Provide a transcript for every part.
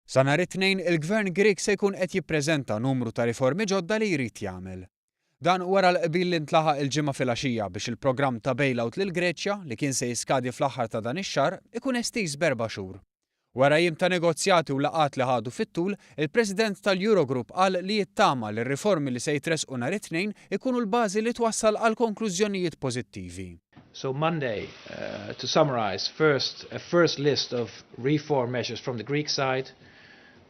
Sa nhar it-Tnejn, il-Gvern Grieg se jkun qed jippreżenta numru ta' riformi ġodda li jrid jagħmel. Dan wara l-qbil li ntlaħaq il-Ġimgħa filgħaxija biex il-programm ta' bailout lill-Greċja, li kien se jiskadi fl-aħħar ta' dan ix-xahar, ikun estiż b'erba' xhur. Wara jiem ta' negozjati u laqgħat li ħadu fit-tul, il-President tal-Eurogroup qal li jittama li r-riformi li se jitressqu nhar it-Tnejn ikunu l-bażi li twassal għal konklużjonijiet pożittivi. So Monday, to summarize, first, a first list of reform measures from the Greek side.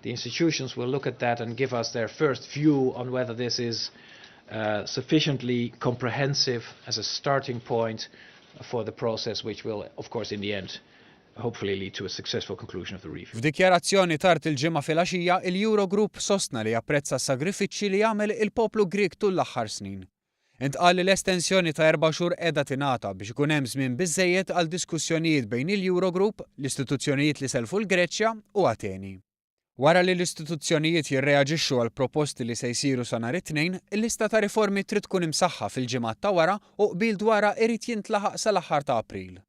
The institutions will look at that and give us their first view on whether this is sufficiently comprehensive as a starting point for the process, which will, of course, in the end, hopefully lead to a successful conclusion of the review. F'dikjarazzjoni tard il-Ġimgħa filgħaxija, il-Eurogroup sostna li japprezza s-sagrifiċċji li għamel il-poplu Grieg tul l-aħħar snin. Intqal li l-estensjoni ta' 4 xhur qiegħda tingħata biex ikun hemm żmien biżejjed għal diskussjonijiet bejn il-Eurogroup, l-istituzzjonijiet li selfu l-Greċja u Ateni. Wara li l-istituzzjonijiet jirreaġixxu għal proposti li se jsiru sa nhar it-Tnejn, il-lista ta' riformi trid tkun imsaħħa fil-ġimgħat ta' wara u qbil dwarha irid jintlaħaq sal-aħħar ta' April.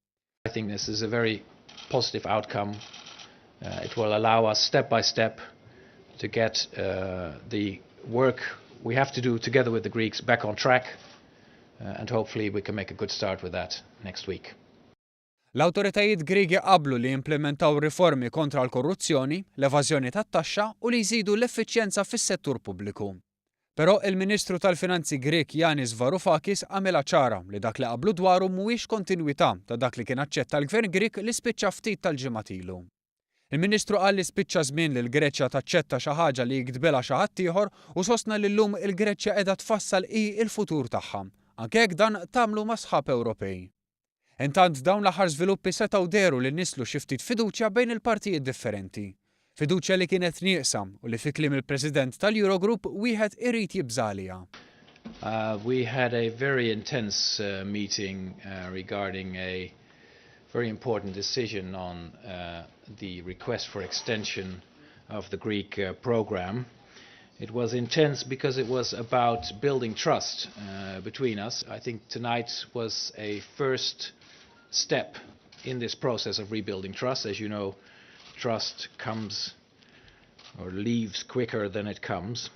I think this is a very positive outcome. It will allow us step by step to get the work we have to do together with the Greeks back on track, and hopefully we can make a good start with that next week. L-awtoritajiet Griegi qablu li jimplementaw riformi kontra l-korruzzjoni, l-evażjoni tat-taxxa u li jżidu l-effiċjenza fis-settur pubbliku. Però il-Ministru tal-Finanzi Grek Yanis Varoufakis għamilha ċara li dak li qablu dwaru mhuwiex kontinwità ta' dak li kien aċċetta l-Gvern Grek li spiċċa ftit tal-ġimgħat ilu. Il-Ministru qal li spiċċa żmien li l-Greċja taċċetta xi ħaġa li jiktbilha xi ħadd ieħor u sostna li llum il-Greċja qiegħda tfassal hi il-futur tagħha, anke jekk dan tagħmlu ma' sħab Ewropej. Intant, dawn l-aħħar żviluppi setgħu dehru li nisslu xi ftit fiduċja bejn il-partijiet differenti. Fiduċja li kienet nieqsa u li fi kliem il-President tal-Eurogroup wieħed irid jibża' għaliha. We had a very intense meeting regarding a very important decision on the request for extension of the Greek program. It was intense because it was about building trust between us. I think tonight was a first step in this process of rebuilding trust. As you know, trust comes or leaves quicker than it comes.